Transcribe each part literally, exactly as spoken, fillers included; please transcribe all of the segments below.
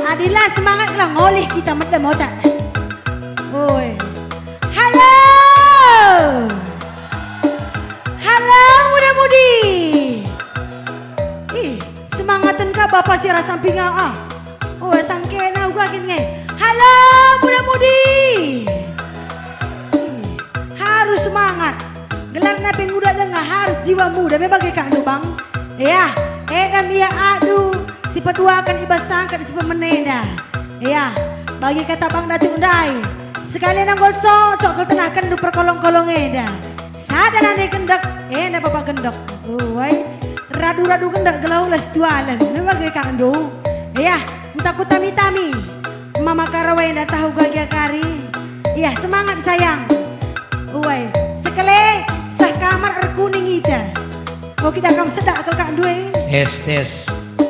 Adila semangat lah ngolih kita medem otak. Oi. Halo. Halo, muda-mudi. Ih, semangaten ka bapa si ras sampinga, ah. Oh, sangkena uga kin nge. Halo, muda-mudi. Ih, harus semangat. Gelarna pe nguda denga harus jiwa muda. Me bage ka ndu, Bang. Ya, enda me ia adu si peduaken i bas sangket si pemen enda. Ya, bage kata Bang Datuk ndai. Sekalian enggo cocok kal tenahkenndu perkolong-kolong enda. Sada nande gendek, enda bapa gendek. Uai, radu-radu gendek gelah ulas tualen. Me bage ka ndu. Ya, ntah kutami-tami. Mama Karo enda tahu gagia kari. Ya, semangat sayang. Uai, sekele seh kamar erkuning ita. Oh, kita kam sedak kal ka ndu e. Tes, tes.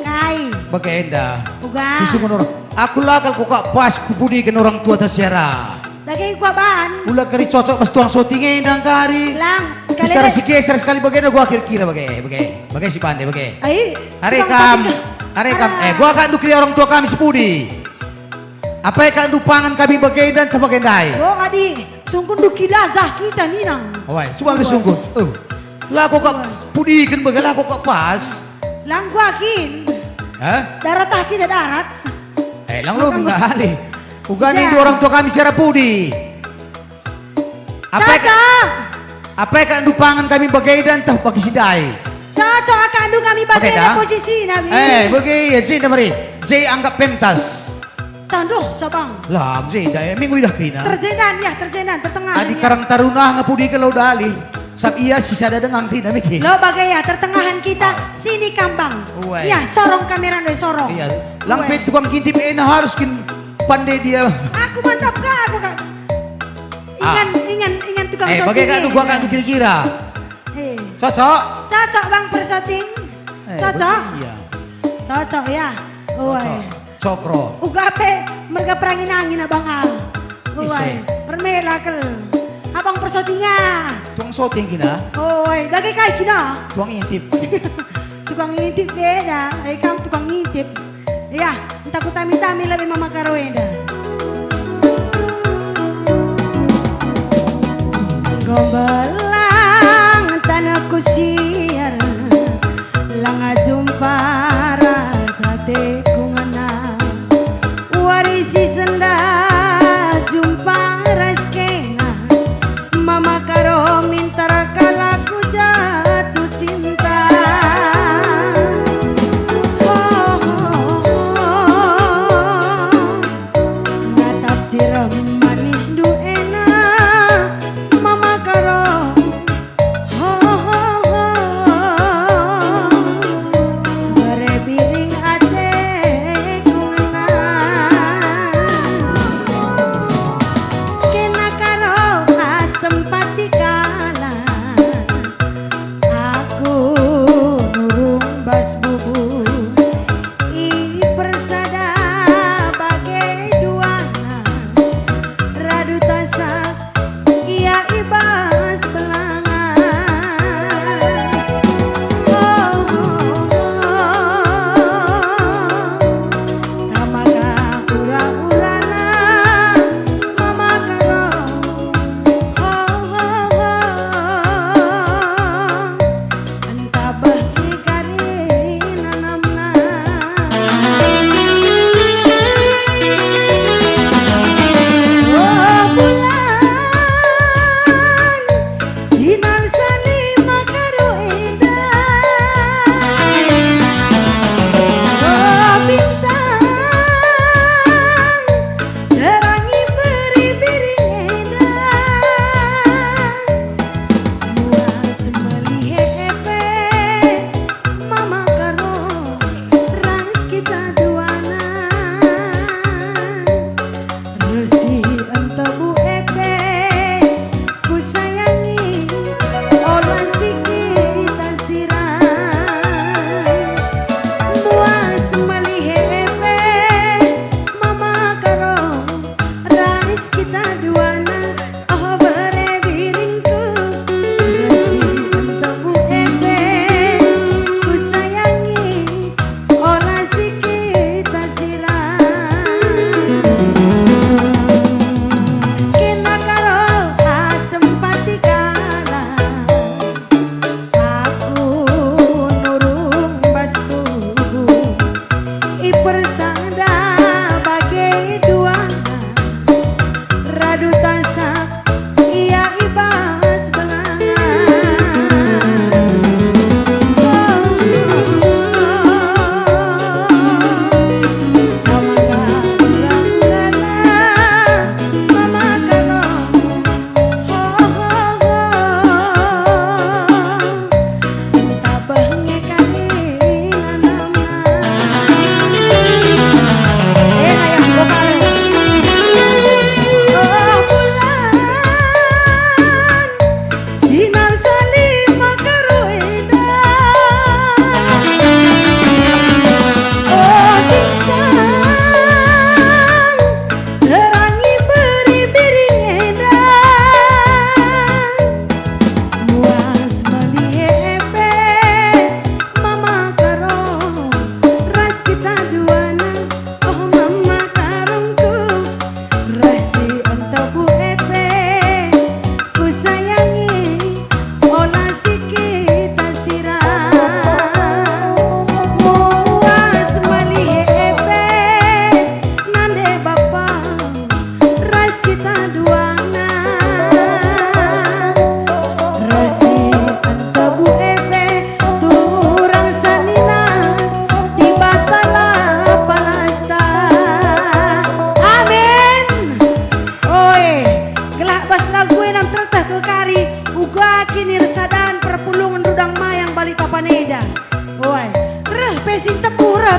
Kai? Bage enda. Uga. Sisungkun orang. Aku la kal kuga pas kupudiken orang tua ta siara. Dage kuga ban. Ula kari cocok bas tuang soting enda kari. Lang, sekali bicara deh. Si geser sekali bagenda gua kira-kira bage, bage. Bage si pande bage. Ai, are tukang kam, soting. Are kam. Ara. Eh, gua kan ndu kira orang tua kami si pudi. Apai ka ndu pangan kami bagenda ntah bage ndai? Oh, adi, sungkun ndu kidazah kita ninang. Oi, coba lebih sungkun. Oh. Lako ka pudiken bage, lako ka pas. Lang gua kin. Hah? Darat ah kita darat. Eh, lang lu menggali. Uga nindu orang tua kami siara pudi. Apai ka, apai ka ndu pangan kami bagenda ntah bagi si ndai? Cocok aka ndu kami bagenda posisina, Wi. Eh, bagi ya, je nda mari. Je anggap pentas. Tandoh, Sabang. Lah, je nda, eh, minggu idah kina. Terjendan, ya, terjendan, tertengah. Adi Karang Taruna ngapudi kalau dalih. Sab ia si sada dengan kina, Miki. Lo bage ya, tertengahan kita, sini kambang. Uai. Ya, sorong kamera ndai, sorong. Iya. Lang pe tukang ngintip ena harus kin pande dia. Aku mantap ka, aku ka. Ah. Ingan, ingan, ingan tukang soting. Eh, bage ka ndu gua ka ndu kira-kira. Eh. Cocok? Cocok, Bang, persoting. Eh, cocok? Iya. Cocok, ya. Uai. Cocok. Cokro. Uga pe merga perangin-angin, Abang, ah. Uai. Ise. Permela kel. Abang persotinga. Tukang soting kina. Uai, dage kai kina? Tukang ngintip. Tukang ngintip beda. Eh, kam tukang ngintip. Ya, ntah kutami-tami lebe Mama Karo enda. Enggo mbelang tanehku siar, langa jumpa ras ateku ngena. Wari si sendah jumpa ras kena. Mama Karo minter kalak ku jatuh cinta. Oh, oh, oh. Natap cirem manisndu ena, Mama Karo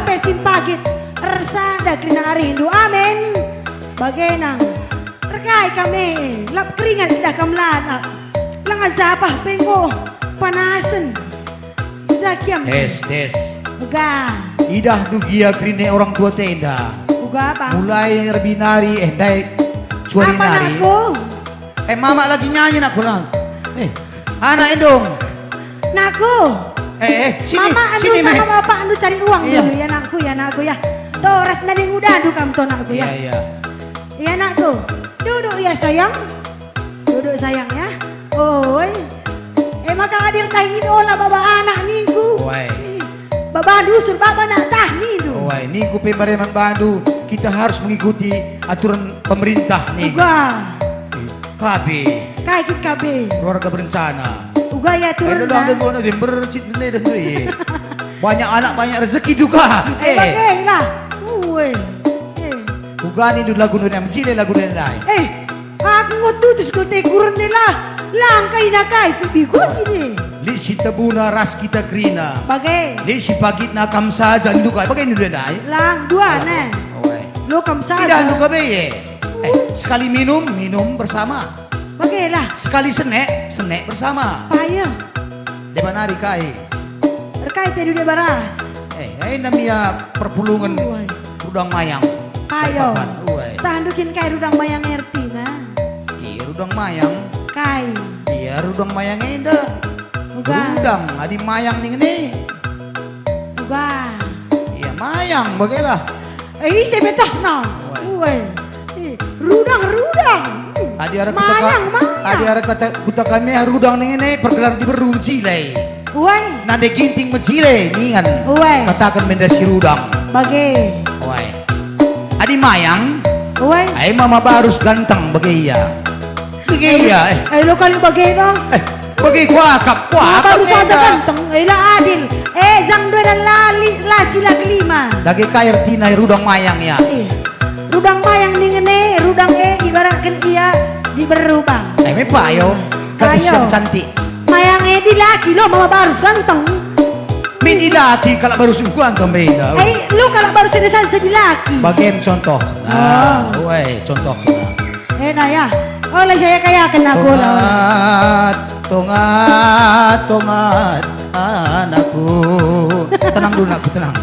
pe si mpagit ersada kerina arindu. Amin. Bage nang. Erkai kami, lap keringat idah kam lana. Langa japah pe enggo panasen. Uga kiam. Tes, tes. Uga. Idah ndu gia kerina orang tua enda. Uga, Bang. Mulai erbinari, eh, ndai cuari nari. Apa, nakku? Eh, mama lagi nyanyi, nakku, lah. Eh, anak endong. Nakku. Eh, eh, sini, Mama anu sini, sama Meh. Bapak anu cari uang. Iya. Dulu ya, nakku, ya, nakku, ya. Tuh, ras nari udah, aduh, kam tuh, nakku, ya. Iya, iya. Iya, nakku. Duduk ya, sayang. Duduk, sayang, ya. Oi. Eh, maka hadir tahin ola baba anak ningku. Oi. Baba dusur, baba nak tah nindu. Oi, ningku pe bare man bandu, kita harus mengikuti aturan pemerintah nih. Uga. K B. Kai kin K B? Keluarga berencana. Uga ya turun. Ayo lah, lah. Ada guna jember cit ne dah tu, eh. Banyak anak, banyak rezeki juga. Eh, eh. Bage lah. Ue. Eh. Uga ni dulu lagu Indonesia, mejile lagu Indonesia. Eh, aku ngututus kau tekuren ni lah. Langkai nakai pudi gua gini. Lit si tebuna ras kita kerina. Bage. Lit si pagitna kam saja nduka. Bage ni dulu ndai. Lang dua ne. Oe. Lo kam saja. Tidak nduka be ye. Eh, sekali minum, minum bersama. Bage lah. Sekali senek, senek bersama. Payah. Deba nari kai. Erkai te dude baras. Eh, enda mia perpulungen. Uai. Rudang mayang. Ayo. Perpapan, uai. Tahan dukin kai rudang mayang ertina. Iya, rudang mayang. Kai. Iya, rudang mayang enda. Uga. Rudang, adi mayang ning ne. Uga. Iya, mayang, bagelah. Eh, ise betahna? Uai. Uai. Eh, rudang, rudang. Adi arah kuta ka-, mayang, mayang. Adi arah kata kuta kami, ah, rudang ning ne pergelar diberu mejile. Uai. Nande Ginting mejile, ningan. Uai. Kataken menda si rudang. Bage. Uai. Adi mayang. Uai. Ai mama barus ganteng bage ia. Bage ia, eh. Eh, lo kali bage no. Eh, bage kuakap, kuakap. Baru saja enda. Ganteng, eh, la adil. Eh, jang dua dan lali, la sila kelima. Dage kai ertina rudang mayang ya. Eh, rudang mayang ningen e, rudang e ibaratken ia diberu bang. Eh, me payo. Gadis yang cantik. Mayang e dilaki lo mama barus ganteng. Me dilaki kalak barus ganteng beda. Eh, lo kalak barus ini sanse dilaki. Bagen contoh. Nah, oh. Uai, contoh. Ena ya. Ola saya kayaken aku lah. Tongat, tongat, tongat, anakku. Tenang dulu, nakku, tenang.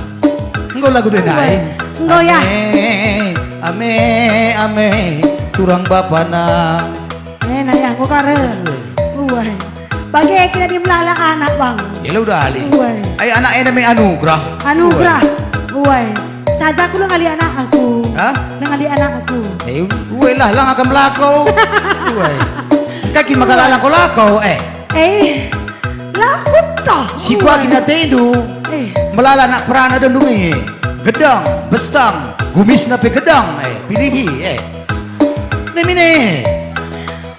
Enggo lagu dua ndai. Enggo ya. Ame, ame, ame, turang bapana. Ena ya, enggo kare. Uai. Bage kira di melala anak, Bang. Ya, lo udah ali. Uai. Ai anak enda me anugerah. Anugerah. Uai. Saja aku lo ngali anak aku. Hah? Lo ngali anak aku. Eh, uai lah, lang akan melakau. Uai. Kaki maka lalang kau lakau, eh. Eh, lakau toh. Si kuah gina tendu. Eh. Melala anak perana dan dungi. Gedang, bestang, gumisna pe gedang, eh. Pilihi, eh. Nemi ne.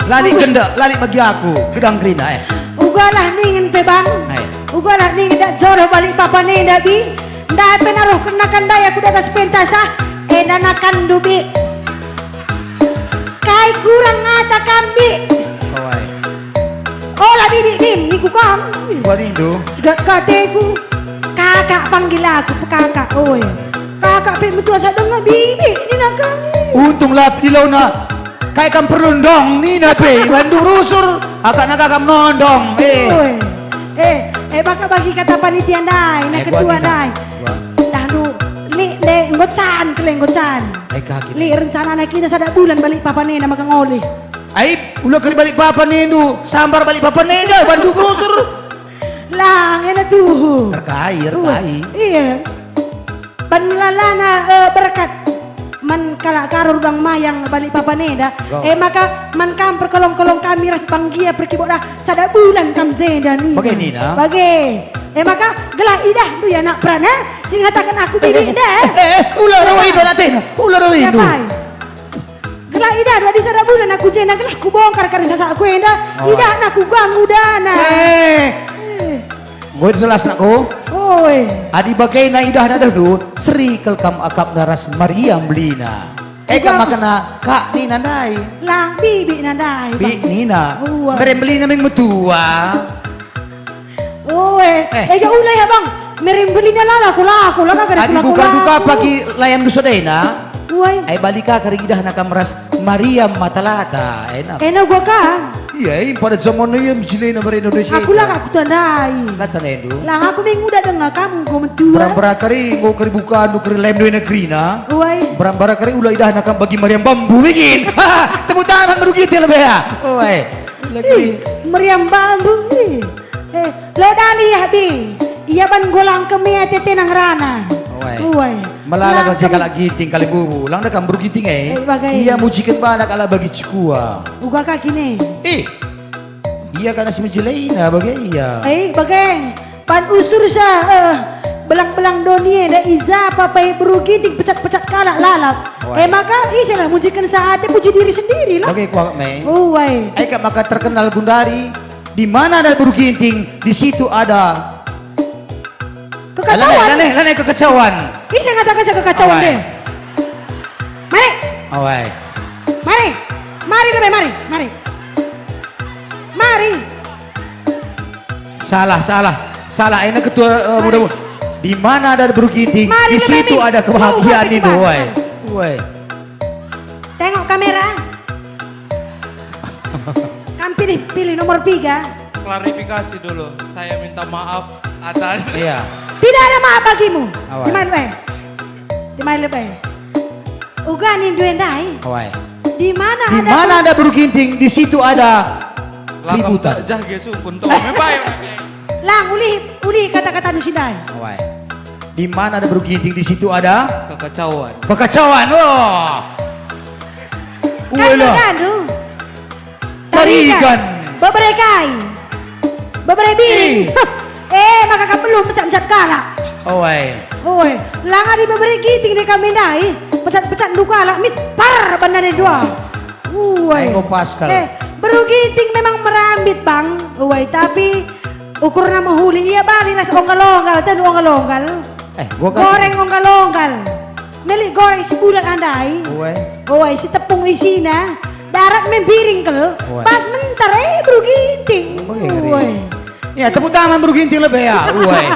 Lali gendek, lali bagi aku, gedang kerina, eh. Ugalah ningen pe, Bang. Eh. Ugalah ningen dak jodoh balik papan enda, Bi. Ndai pe naruhken nakan ndai aku datas pentas, ah. Enda nakanndu, Bi. Kai kurang ngata kam, Bi. Oi. Ola, Bi, Bi, nin, niku kam. Warindu. Segat kateku. Kakak panggil aku, kakak, oi. Kakak pe metua sadengah, Bi, Bi, nina kam. Untung lap dilona. Kai kam perlu ndong nina pe, bandu rusur, akapna kam nondong, eh. Oi. Eh, eh, maka bagi kata panitia ndai, na eh, ketua ndai. Tahndu, lik ndai, enggo can, kele enggo can. Eh, kaki. Lik rencanana kita sada bulan balik papan enda maka ngolih. Ai, ula keri balik papan endu, sambar balik papan enda, bandu rusur. Lang, ena tuhu. Erkai, erkai. Iya. Ban melalana, eh, berkat man kalak Karo rudang mayang balik papan enda. Go. Eh, maka man kam perkolong-kolong kami ras banggia perkibotna sada bulan kam jenda nina. Bage nina. Bage. Eh, maka gelah idahndu ya anak perana, si ngataken aku eh, bibik eh, dah. Eh, eh, ula rawa indo natena, ula rawa indo. Gelah idahndu adi sada bulan aku jenda gelah kubongkar kari sasakku enda, oh. Idahna kuganggu dana. Eh. Eh. Enggo jelas, nakku. Oi. Adi bagena idahna dehndu, seri kal kam akapna ras Maria mbelina. Ega makana kak nina ndai. Lang bibik nina ndai, Bang. Bik nina. Ua. Mere mbelina ming metua. Oi. Eh. Ega ula ya, Bang. Mere mbelina lala kulaku, laka kari Adi kulaku bukan duka aku. Pagi layam duso dena. Wai. Ai bali ka kari idahna kam ras Mariam Matalata, enak. Enak gua ka. Iya, i pada zaman ia mejilena mari Indonesia. Aku laka kutandai. Kata nendu. Lang aku menguda denga kamu gua mentua. Berang-berang kari enggo kari buka anu kari layam dua negerina. Wai. Berang-berang kari ula idahna kam bagi Mariam Bambu bikin. Tepuk tangan merugi til ya. Wai. Lagi. Ih, Mariam Bambu. Ih. Eh, lo dali ya, Bi. Ia ban golang kemia tete nang rana. Uai. Uai. Melala Lang kal kem- kalak Ginting kali bubu. Lang dekam beru Ginting, eh. Eh, bagai. Ia mujiken bana kalak bagi cikua. Uga kaki ne. Eh. Ia kan si mejelaina bagai ia. Eh, bagai. Pan usur sa, eh, belang-belang doni enda i ja papai beru Ginting pecat-pecat kalak lalap. Uai. Eh, maka ise lah mujiken sa ate puji diri sendiri lah. Bagai kuak me. Uai. Eh, kak maka terkenal gundari. Di mana ada beru Ginting, di situ ada kekacauan. Lane, lane, lane kekacauan. Ise ngataken saya kekacauan Awai. Deh? Mari. Awai. Mari. Mari lebih, mari, mari. Mari. Salah, salah. Salah, enak ketua, eh, Mari. Muda-muda. Di mana ada beru Ginting, Mari di lebih, situ mi. Ada kebahagiaan Mari, ini, Bang. Woi. Woi. Tengok kamera. Kam pilih, pilih nomor tiga. Klarifikasi dulu, saya minta maaf atas Iya. Tidak ada maaf bagimu. Awai. Timain lebe. Timain lebe. Uga nindu ndai. Awai. Di mana Di ada mana ada beru Ginting, di situ ada Lakam keributan. Tak jah ge sungkun tuh. Membaik. Lang, ulih, ulih kata-kata nu si ndai. Awai. Di mana ada beru Ginting, di situ ada kekacauan. Kekacauan. Wah. Kan Uelah. Tergantung. Tarigan. Tarigan. Bebere kai. Bebere biring. Ih. Hah. Eh, maka kam belum mecat-mecat kalak. Oi. Oi, lang adi bebere Ginting deh kami ndai. Pecat-pecat ndu kalak, mis, par, bandane dua. Oi. Ai, enggo pas kal. Eh, beru Ginting memang merambit, Bang. Oi, tapi ukurna mehuli, ia bali ras onggal-onggal, tendu onggal-onggal. Eh, gua kan Goreng onggal-onggal. Melik goreng si bulat andai. Uai. Uai, si tepung isina. Darat membiring kal. Uai. Pas mentar, eh, beru Ginting. Bagi ngeri. Uai. Ya, tepuk tangan beru Ginting lebe ya. Uai.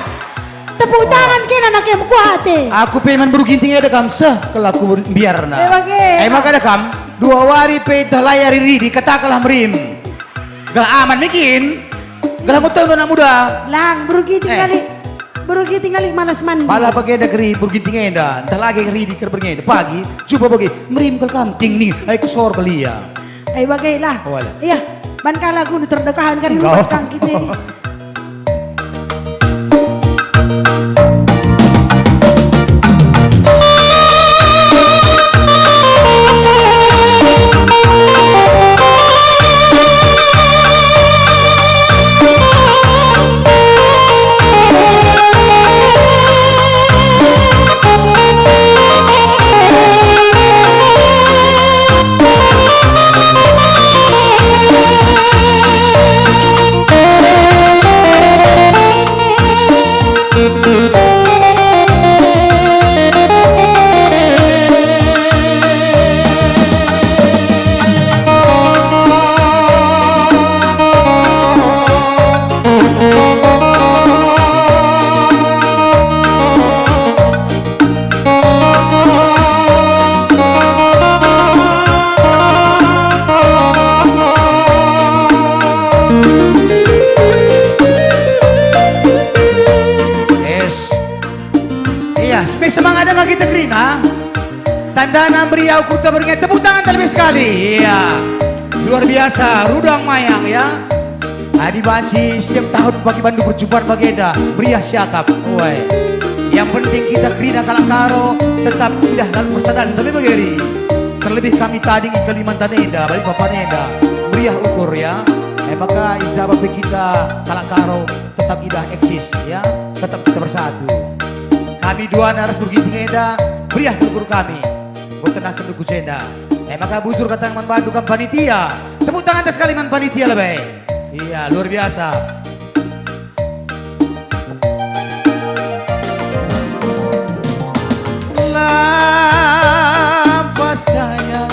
Tepuk tangan kena nake mekuate. Aku pe man beru Ginting eda kam seh kelaku biarna. Eh, bage. Eh, maka ada kam dua wari pe tah layari ridi katakanlah merim. Gelah aman mikin. Gelah ngutang anak muda. Lang, beru Ginting Eh. Kali. Beru Ginting kali malas mandi. Malah bage enda keri beru Ginting enda. Entah lagi keri di kerber enda. Pagi, coba bagi. Merim kal kam ting ni. Ai kesor kali ya. Ai bage lah. Wala. Iya, ban kala gunu terdekahan kari Enggak. Rumah kang kita. Yes. Iya, supaya semangat denga kita kerina. Tandana meriah ukur tebernge. Tepuk tangan terlebih sekali. Iya. Luar biasa, rudang mayang ya. Adi banci setiap tahun pagi bandu perjumpaan bagenda, meriah siakap. Uai. Yang penting kita kerina kalak Karo tetap idah dalam persatuan. Tapi bageri. Terlebih kami tading i Kalimantan enda, Balikpapan enda. Meriah ukur ya. Eh, maka ijabah pe kita kalak Karo tetap idah eksis ya. Tetap kita bersatu. Kami dua naras berginting enda, meriah ukur kami. Buat tenah kenduku jenda. Eh, maka bujur kata man bandu kam panitia. Tepuk tangan sekali man panitia lebe. Iya, luar biasa. Lampas daya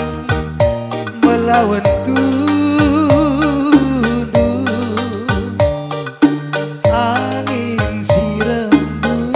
melawan gunung, angin si rembuk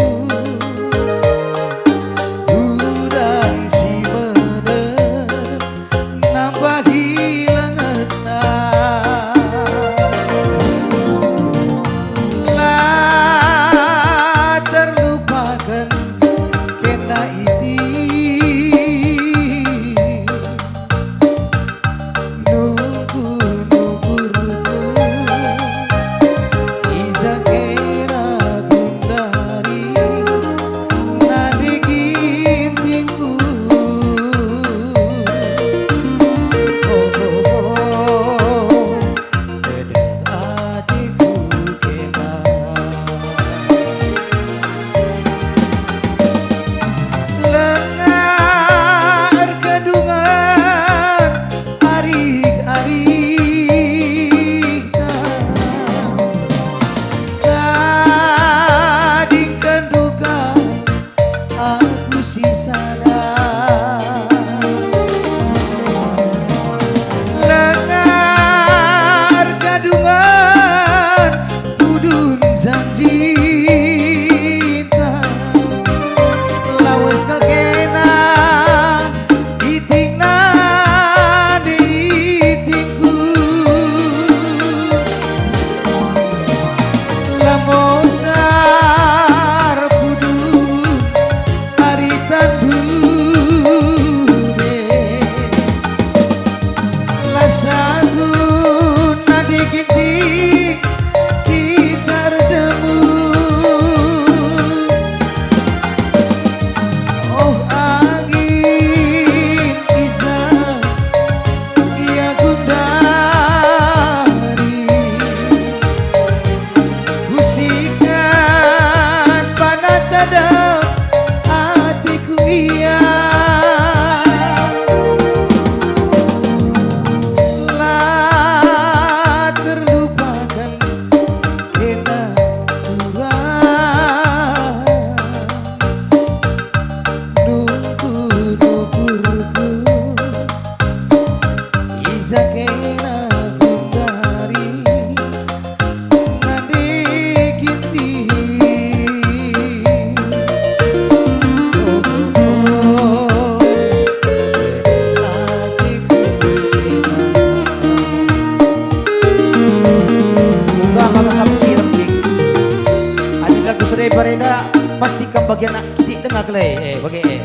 Bagi anak kitik denga kele, eh, bage, eh.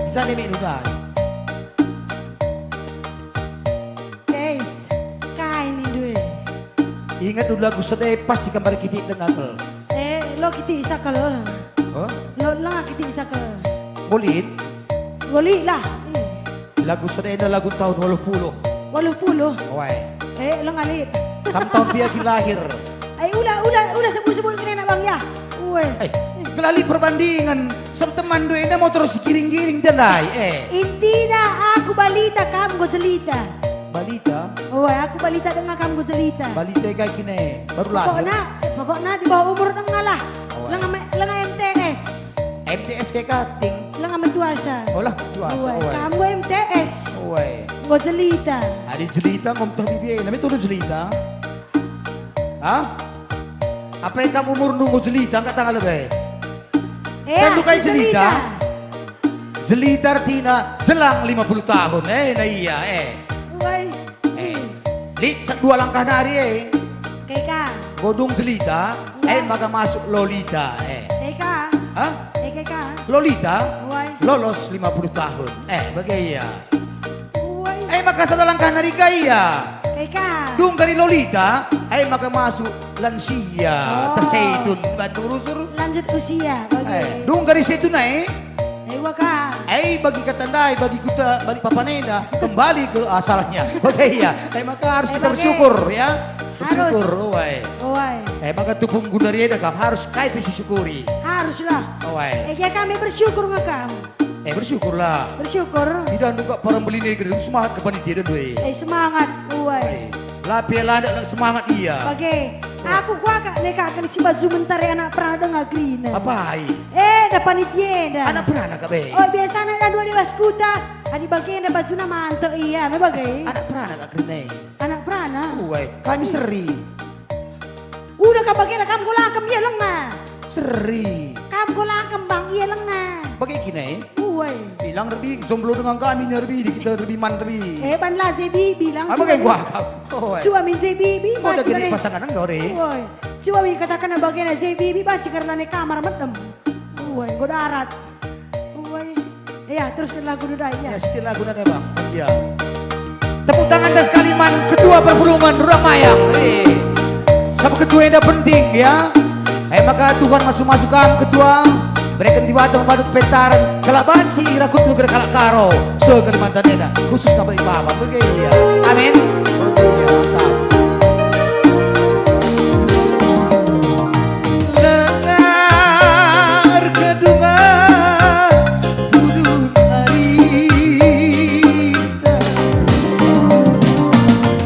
Bisa demi udah. Guys, kai nindu e? Inget dulu lagu sada e pasti kam bari kitik denga kal. Eh, lo kitik sakel. Oh? Lo langa kitik sakel. Bolit? Bolit lah. Lagu sada enda lagu tahun waluh puluh. Waluh puluh? Wai. Eh, langa lit. Kam tahun pia kin lahir? Eh, ula, ula, ula sebut-sebut kena nak bang ya. Weh. Eh, gelali perbandingan. Sem teman dua enda motor si giring-giring dia ndai, eh. Intina aku balita, kam enggo jelita. Balita? Oh, aku balita denga kam enggo jelita. Balita kai kine, baru lahir. Pokokna, pokokna di bawah umur denga lah. Oh, eh. Lenga me-, lenga M T S. M T S kai kating. Lenga metuasa. Oh lah, tuasa, oh, eh. Kam enggo M T S. Oh, eh. Enggo jelita. Adi jelita enggo meteh bibina, me tudu jelita. Hah? Apai kam umurndu enggo jelita, angkat tangan lebe. Eh, kan lu kai si jelita? Jelita. Jelita artina jelang lima puluh tahun. Eh, nah iya, eh. Woi. Eh. Lit sa-, dua langkah nari, eh. Keka. Godung jelita, eh, maka masuk Lolita, eh. Keka. Hah? Eh, keka. Lolita? Woi. Lolos lima puluh tahun. Eh, bage ia. Woi. Eh, maka sada langkah nari ka ia. Keka. Dung kari Lolita, eh, maka masuk lansia. Oh. Teh Seitun, bantu rusur. Lanjut usia, bage. Eh, dung kari Seitun, eh. Eh, waka. Eh, bagi kata ndai, bagi kuta, bagi papan enda, kembali ke asalnya. Bage ia. Eh, maka harus kita bersyukur, ya. Harus. Bersyukur, woi. Woi. Eh, maka tupung guna enda kam harus kai pe sisyukuri. Haruslah. Woi. Eh, ya kami bersyukur nge kam. Eh, bersyukurlah. Bersyukur. Idah nungkak parang beline kena semangat ke panitia dan dua. Eh, semangat, uai. Eh, lape landak lang semangat ia. Bage. Oh. Aku kuakap nekaken si baju mentari anak perana denga kerina. Apai? Eh, da panitia enda. Anak perana ka be? Oh, biasana dah dua dewas kuta. Adi bagenda bajuna mantek ia, me bage. Anak perana ka kerina. Anak perana? Uai, kami seri. Udah kam bagenda kam golangkem ia lenga. Seri. Kam golangkem bang ia lenga. Bage kine? Uai. Ilang rebi jomblo dengan kami ni rebi di kita rebi man rebi. Eh, ban la J B B lang. Apa kayak gua? Uai. Cua min J B B. Mau udah jadi pasangan enggak, Re? Uai. Cua min katakan bagenda J B B banci karena ne kamar metem. Uai, enggo darat. Uai. Iya, teruskan lagu dulu dah, iya. Ya, setir lagu nada, Bang. Iya. Tepuk tangan dah sekali man Ketua Perpulungen Rurang Mayang. Eh. Sabap ketua enda penting, ya. Eh, maka Tuhan masu-masu kam ketua, bereken Dibata mabadut pentaren, kalak banci irakutndu gerak kalak Karo, se Kalimantan enda, khusus ka Balikpapan. Bage ia. Amin. Oke, ya, mantap. Lenga erkedunga pudun arita,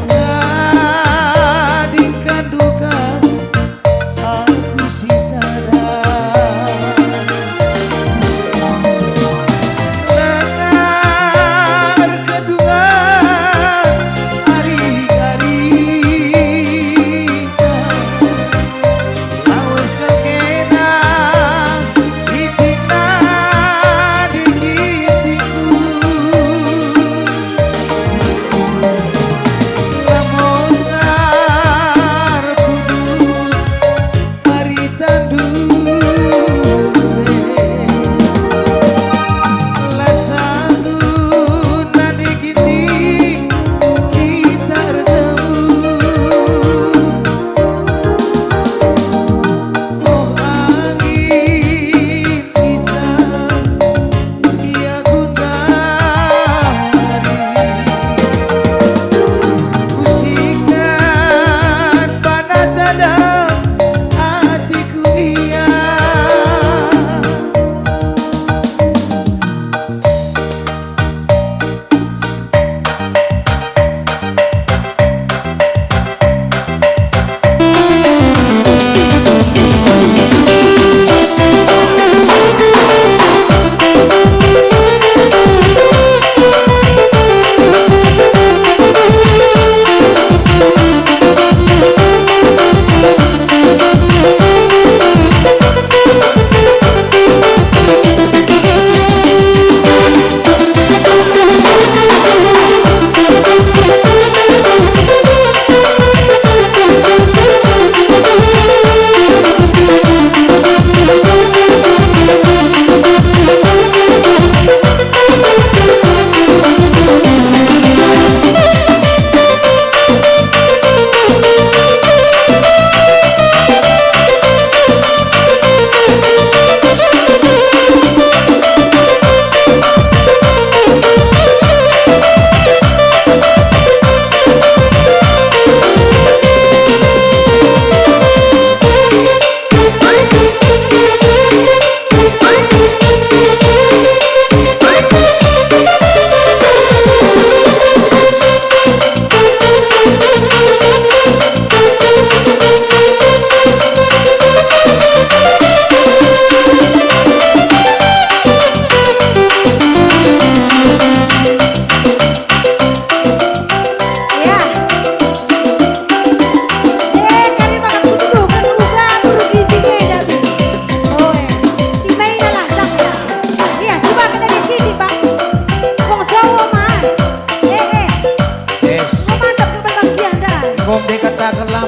nadingkan duka aku sisada. Lenga erkedunga ari-ari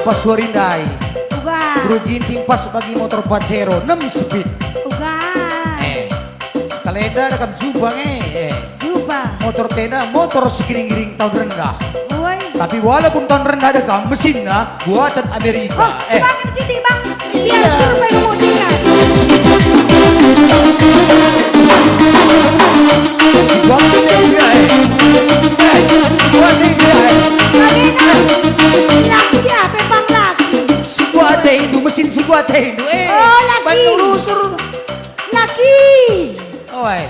Pas wari ndai. Uga. Bro Ginting pas bagi motor Pajero, enam speed. Uga. Eh, sekalenda ada kam jumpa nge. Eh. Jumpa. Motor tenda, motor segiring-giring tahun rendah. Woi. Tapi walaupun tahun rendah ada kam mesinna, buatan Amerika. Oh, eh. Coba kan sini, Bang. Iya. Biar survei membuktikan. Buatan Amerika, eh. Eh, buatan Amerika, eh. Lagi ya, memang lagi. Sikuat atendu, mesin sikuat atendu, eh. Oh, lagi. Bantu lusur. Lagi. Oi.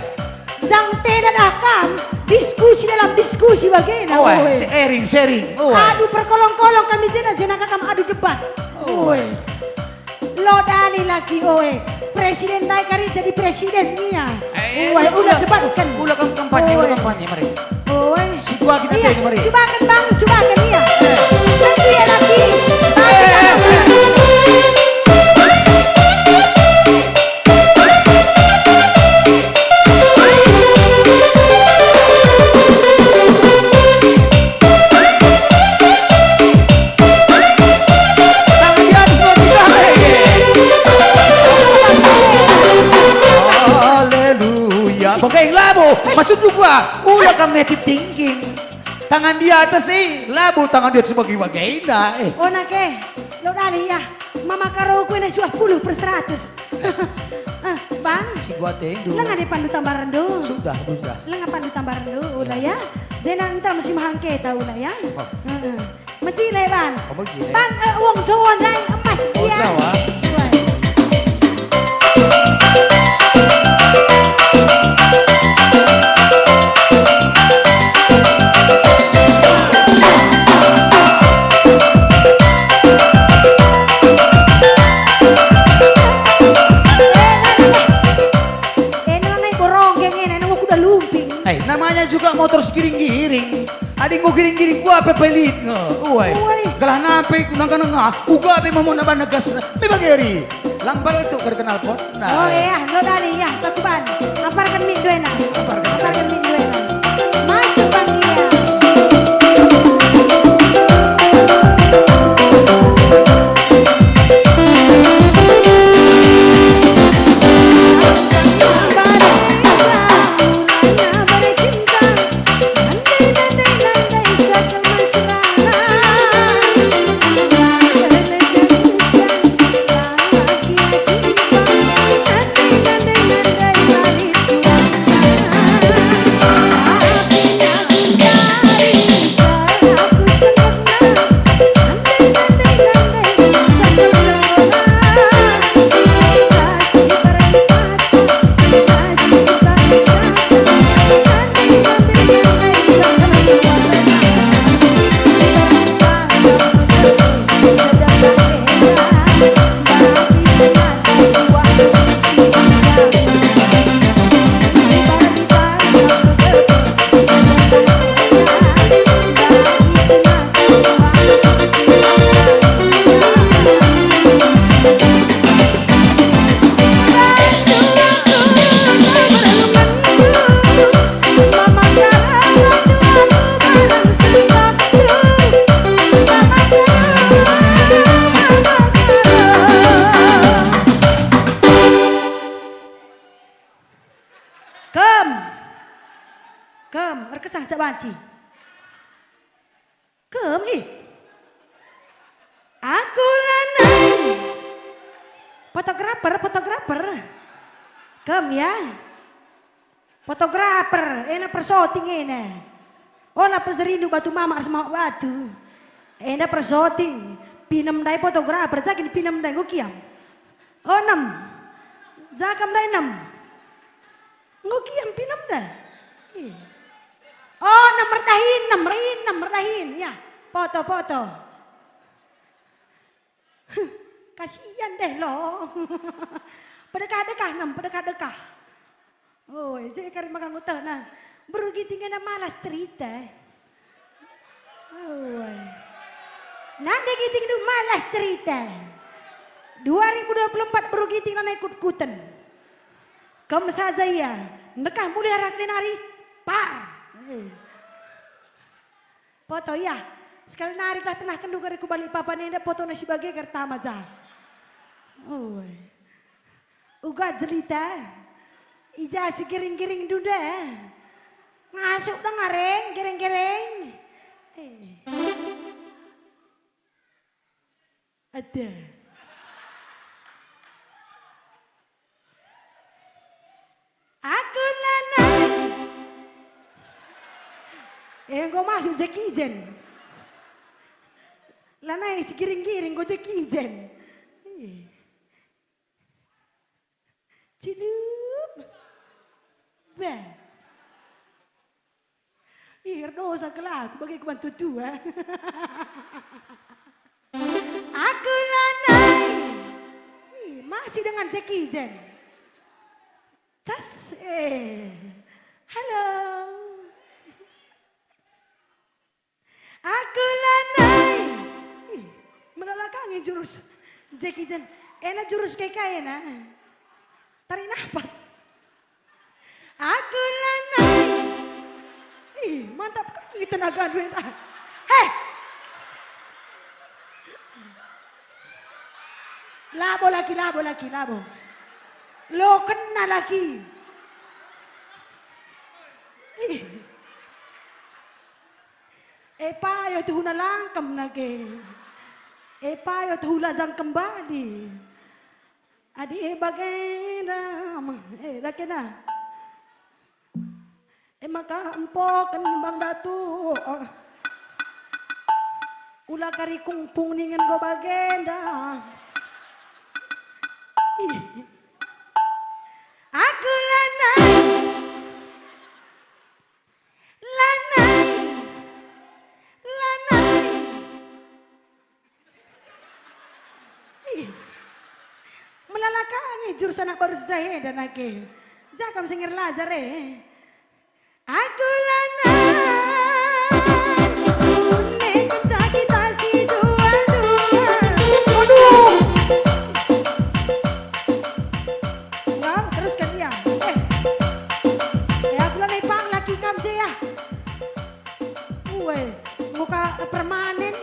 Jang tena dah kam, diskusi dalam diskusi bagena, oi. Oi. Sharing, sharing, oi. Adu perkolong-kolong kami jena, jenaka kam adu debat. Oi. Oi. Lo dali lagi, oi. Presiden ndai kari jadi presiden nia. Eh, oi, ula, ula debatken. Ula kam kampanye, ula, oi, kampanye, mari. Oi. Sikuat kita. Iya, teh, mari. Cobakan, Bang, cobakan, iya. Eh. Lagi, ya, lagi. Lagi, eh, eh, eh. Haleluya. Bage labo, maksud gua, ula kam native thinking. Tangan di atas, eh, labo tangan di atas bagi-bagi, indah, eh. Oh, nake, lo dali, ya. Mama karoku ini suah puluh per seratus. Ah, Bang. Sikuat atendu. Lenga deh pandu tambaran do. Sudah, sudah. Lenga pandu tambaran do, ula ya. Jena ntar mesti mahangketa, ula ya. Oh. Heeh. Mecile, Bang. Oh, mecile. Bang, eh, wong Jawa ndai emas, oh, iya. Jawa. Wah. Eh, nana nai borong geng ena, nunggu kuda lumping. Eh, namanya juga motor segiring-giring. Adi enggo giring-giring, kuga pe pelit nge. Uai. Uai. Gelah nampe ku nengah-nengah, uga pe mamona bana gas. Me bageri. Lang bal tu kerkenal pot. Nah. Oh iya, lo dali ya, takuban. Aparkan min duena. Aparkan. Aparkan min duena. Masuk bang dia. Kem. Kem, erkesah cak banci. Kem, ih. Aku lanai. Fotografer, fotografer. Kem, ya. Fotografer, ena persoting ena. Ola pezerindu batu mama ras mama batu. Enda persoting. Pinem ndai fotografer, jakin pinem ndai enggo kiam. Oh, nem. Jakam ndai nem. Enggo kiam pinem ndai. Ih. Oh, nem merdahin, nem, merdahin, nem, merdahin. Ya, foto, foto. Huh, kasian deh lo. Pedekah-dekah nem, pedekah-dekah. Oi, je kari maka ngutehna. Beru Ginting enda malas cerita. Oi. Nande Ginting du malas cerita. Dua ribu dua puluh empat beru Ginting nana ikut-kuten. Kem saja ia, ndekah mulih arah kenari, par. Eh. Foto, ya. Sekali nari lah tenahken duga ku Balikpapan enda, potona si bage gertama ja. Oi. Uga jelita. Ija si gering-gering dunda. Ngasuk deng areng, gering-gering. Eh. Ada. Aku lanai. Eh, enggo masuk Jackie Chan. Lanai si giring-giring enggo Jackie Chan. Eh. Ciluk. Bah. Ih, erdosa kal aku bage kubantu tua. Aku lanai. Ih, masih dengan Jackie Chan. Cas, eh. Halo. Aku lanai. Ih, melalakangi jurus Jackie Chan. Ena jurus K K ena. Tarik napas. Aku lanai. Ih, mantap kali tenaga duit. Ah. Heh. Labo laki, labo laki, labo. Lo kena laki. Ih. E payo tuhuna langkem nage. E payo tuhu lajang kembali. Adi e bagenda, eh, dakena. E maka empoken bang datu. Ula kari kungpung ningen go bagenda. Ih. Aku lanai. Lanai. Lanai. Ih. Melalakangi jurus anak baru si saya dan ake. Jakam singer lajar, eh. Aku lanai. Une kenca kita si dua-dua. Waduh. Ngam, teruskan ia. Eh. Eh, aku lanai pang laki kam je ya. Ue, muka permanen.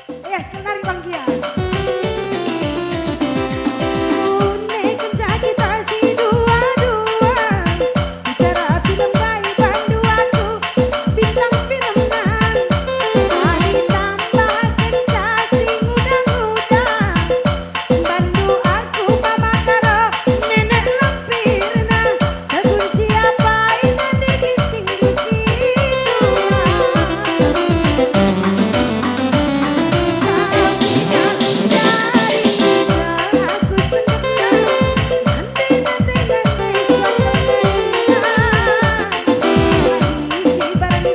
Eh, sekali nari bang gia. Une kenca kita si dua-dua. Bicara film bayi bandu aku. Bintang film nang. Ahi tambah kenca si nguda-nguda. Bandu aku mama karo nenek lampirna, tegun siapa ina di ginting bisi tua. Kau tidak mencari kerja, aku senang. Ngande, ngande, ngande, suatu dunia. Isi barang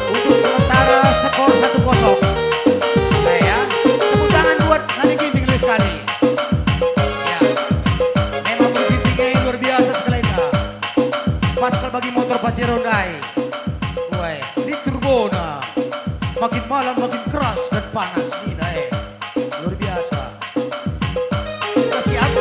Untuk sementara skor satu kosong. Saya, tepuk tangan buat Nani Ginting lebih sekali. Ya. Memang berginting, eh, luar biasa sekali, Kak. Pas kalau bagi motor Pajero ndai. Woi, di turbona. Makin malam makin keras dan panas, nina, eh. Luar biasa. Sudah siap?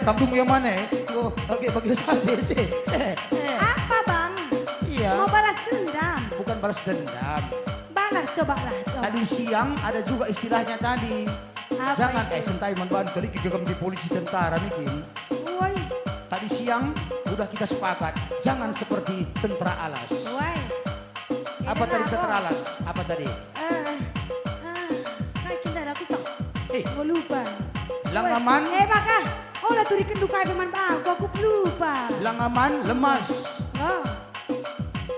Kampung yang mana, eh? Oh, oke, bagi saja sih. Eh, eh. Apa, Bang? Iya. Mau balas dendam? Bukan balas dendam. Balas, cobalah, coba. Tadi siang ada juga istilahnya tadi. Apa Jangan, itu? eh, sentai man bahan keliki gegem di polisi tentara niki. Woi. Tadi siang udah kita sepakat, jangan seperti tentara alas. Woi. Apa Eda tadi apa? Tentara alas? Apa tadi? Eh, eh, kai kin dah aku toh? Eh. Aku lupa. Langaman. Woi. Eh, maka. Oh, lah turiken dukai peman bangku, aku lupa. Langaman, lemas. Oh.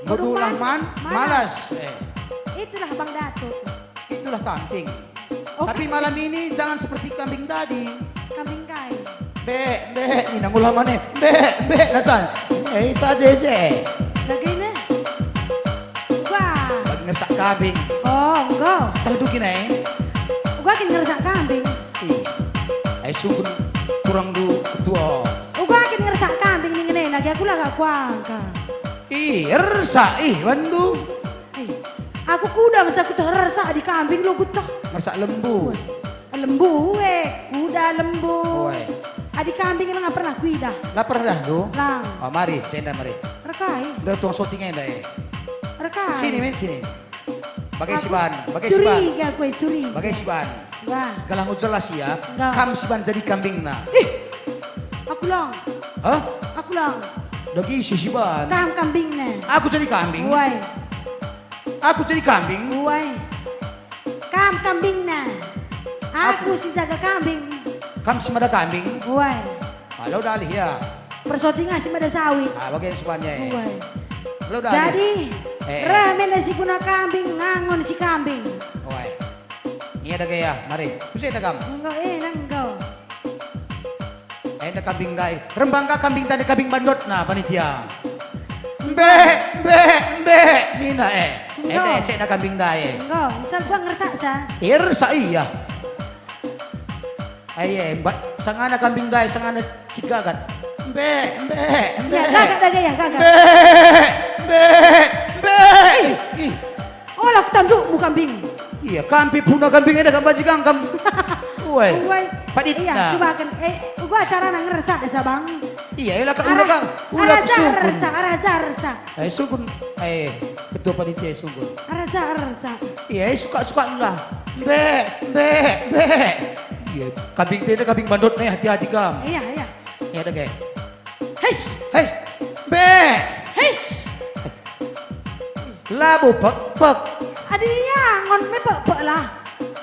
Medulah man, malas. Eh. Itulah Bang Datuk. Itulah kambing. Oh, Tapi kambing. Malam ini jangan seperti kambing tadi. Kambing kai? Bek, bek, nina ngulah mane. Bek, bek, nasa. Eh, saja je. Bagaimana? Wah. Bagi ngersak kambing. Oh, enggak. Tahu duki nai? Gua kin ngersak kambing. Ih. Eh, sungguh kurang du ketua. Gua kin ngersak kambing ning ngene lagi, aku lah gak kuangka. Ih, ersak, ih, bandu. Ih, aku kuda ngenca kuteh ersak adi kambing lo kuteh. Ngersak lembu. Weh, lembu, eh, kuda lembu. Weh. Adi kambing emang pernah kuidah. Lah pernah tu? Lang. Oh, mari, cenda mari. Rekai. Dah tuang syuting enda, eh. Rekai. Sini, men, sini. Bagai Aku siban, bagai siban. Curiga kue, curiga. Bagai siban. Wah. Gelah jelas ya, Enggak. Kam siban jadi kambingna. Ih, aku lang. Hah? Aku lang. Dagi si siban. Kam kambingna. Aku jadi kambing. Woi. Aku jadi kambing. Woi. Kam kambingna. Aku Aku. Si jaga kambing. Kam si mada kambing. Woi. Halo dalih ya. Persotingan si mada sawit. Ah, bagian sibannya. Woi. Halo dalih. Jadi, Eh. Reh menda si guna kambing, ngangon si kambing. Woi. Ia dage ya, mari. Kuse dagam. Enggo, eh, enggo. Enda kambing ndai. Rembangka kambing tadi kambing bandotna panitia. Mbek, mbek, mbek, nina eh. Enggo. Enda ecekna kambing ndai. Enggo, misal gua ngersak sa. Irsa iya. Aye, mbak, sangana kambing ndai, sangana cigagat. Mbek, mbek, mbek. Ya, gagat dage ya, gagat. Mbek, mbek, mbek. Ih, ih. Olah tandukmu kambing. Iya, kampi puna kambing enda kam baji gangkam. Uai. Uai. Paditna. Iya, coba kan. Eh, gua carana ngersak esa, Bang. Iya, ela ka, ula ka, ula ka sukun. Arah jar ersak, arah jar ersak. Eh, sukun, eh, ketua panitia sukun. Arah jar ersak. Iya, eh, suka-suka lah. Mbek, mbek, mbek. Iya, kambing tenda, kambing bandot nih, hati-hati kam. Iya, iya. Iya, dage. Hei! Hei! Be! Hei! Labo pek-pek. Adi angon me pek-pek lah.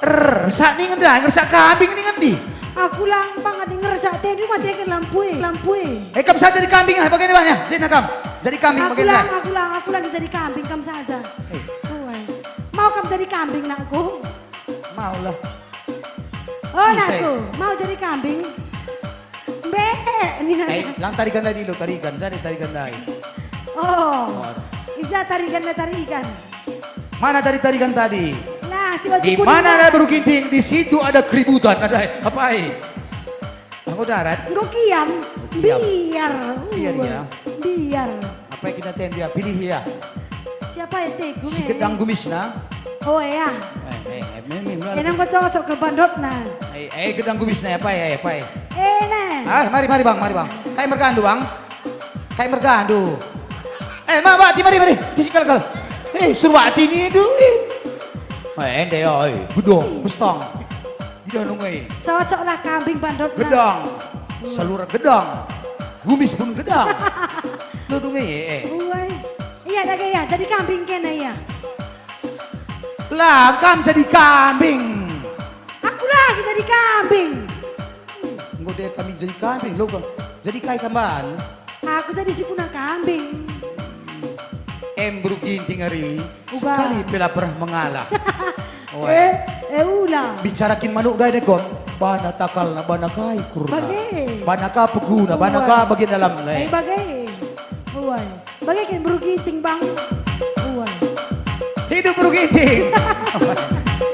Ersak ningen ndai, ngersak kambing ningen ndi? Aku lang bang adi ngersak tadi mati akan lampu e, lampu e. Eh, kam saja jadi kambing ah, bagaimana ya? Sini kam. Jadi kambing bagaimana? Aku lang, aku lang, aku lang jadi kambing, kam saja. Eh. Uai. Mau kam jadi kambing, nakku? Maulah. Oh, susah. Nakku, mau jadi kambing? Mbek, nih. Eh, lang tarigan tadi lo, tarigan, jadi tarigan ndai. Oh, oh. Ija tarigan, tarigan. Mana tadi tarigan tadi? Nah, si Di mana ada beru ginting, di situ ada keributan. Ada apa, eh? Aku darat. Enggo kiam. Kiam. Biar. Biar, uai. Ya. Biar. Apa yang kita ten dia pilih ya? Siapa ya, Tegu, Si eh? Gedang gumisna. Oh, ya. Eh, eh, eh, mimi, mimi. Enang kocok-kocok ke bandotna. Eh, eh, gedang gumisna apa ya, apa ya? Eh, nah. Ah, mari, mari, Bang, mari, Bang. Kai mergandu, Bang. Kai mergandu. Eh, ma, ba, ti mari, mari. Ti si kal-kal. Eh, Surwati ni, du, eh. Eh, ende, oi, gedong, bestong. Idah nungai. Cocoklah kambing bandotna. Gedang. Salura gedang. Gumis pun gedang. Tuh nungai, eh. Uai. Iya, dage ya, jadi kambing kena ya. Lah, kam jadi kambing. Aku lagi jadi kambing. Enggo deh kami jadi kambing, lo kam. Jadi kai kamban? Aku jadi si puna kambing. Em beru ginting ari. Uga. Sekali pe la pernah mengalah. Oe. Eh, eh, ula. Bicarakin manuk dai deh kon. Bana takalna, bana kai kurna. Bage. Bana ka peguna, bana ka bagian dalam, eh. Eh, bage. Uai. Bage kin beru ginting, Bang. Uai. Hidup beru ginting.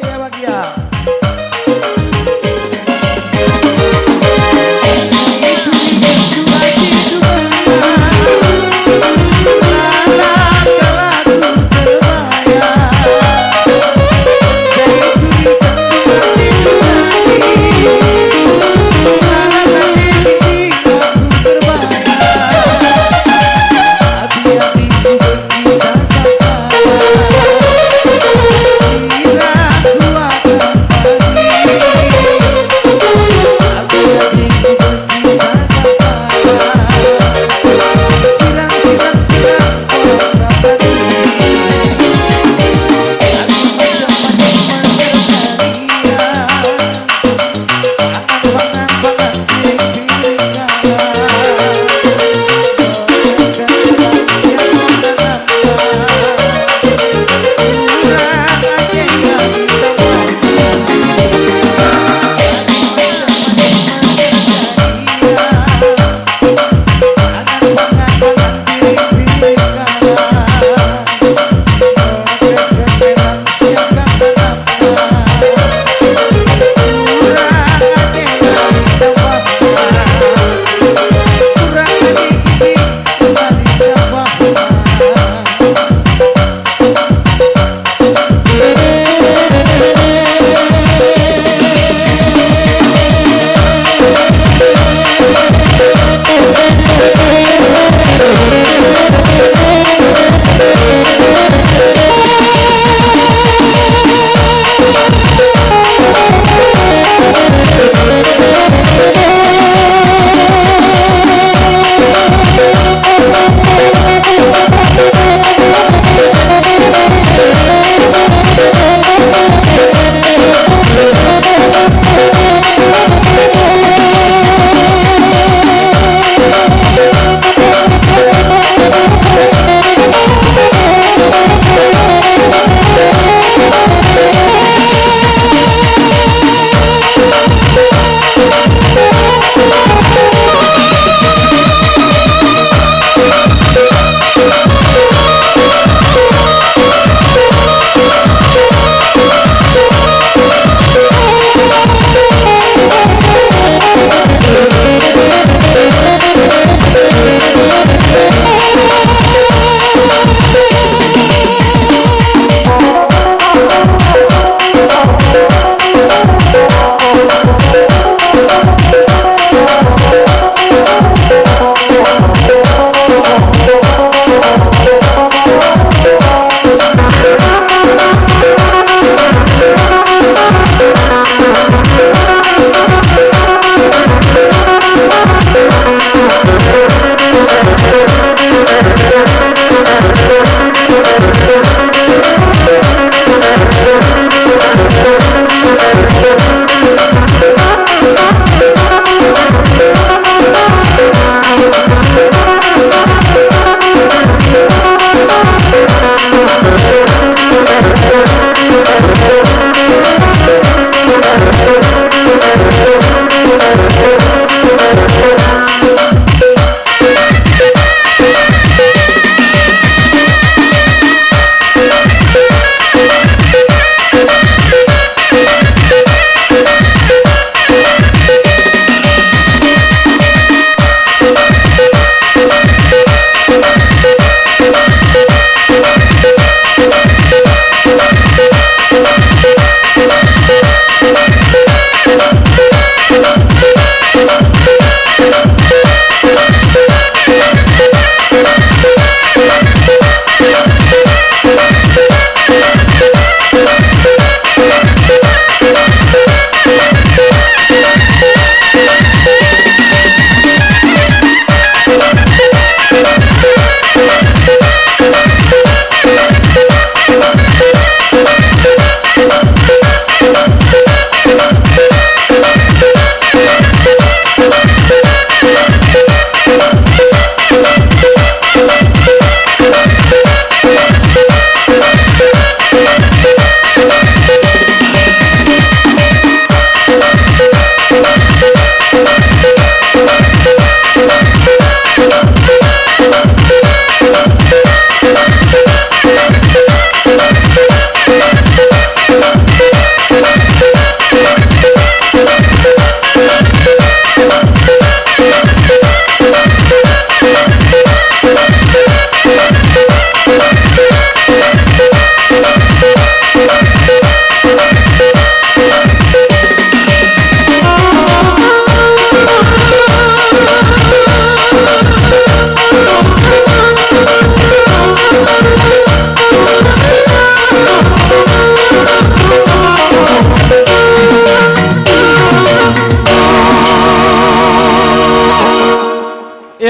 Iya, Bang, iya.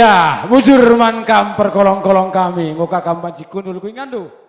Ah, bujur man kam perkolong-kolong kami, enggo ka kam banci kundul ku ingandu.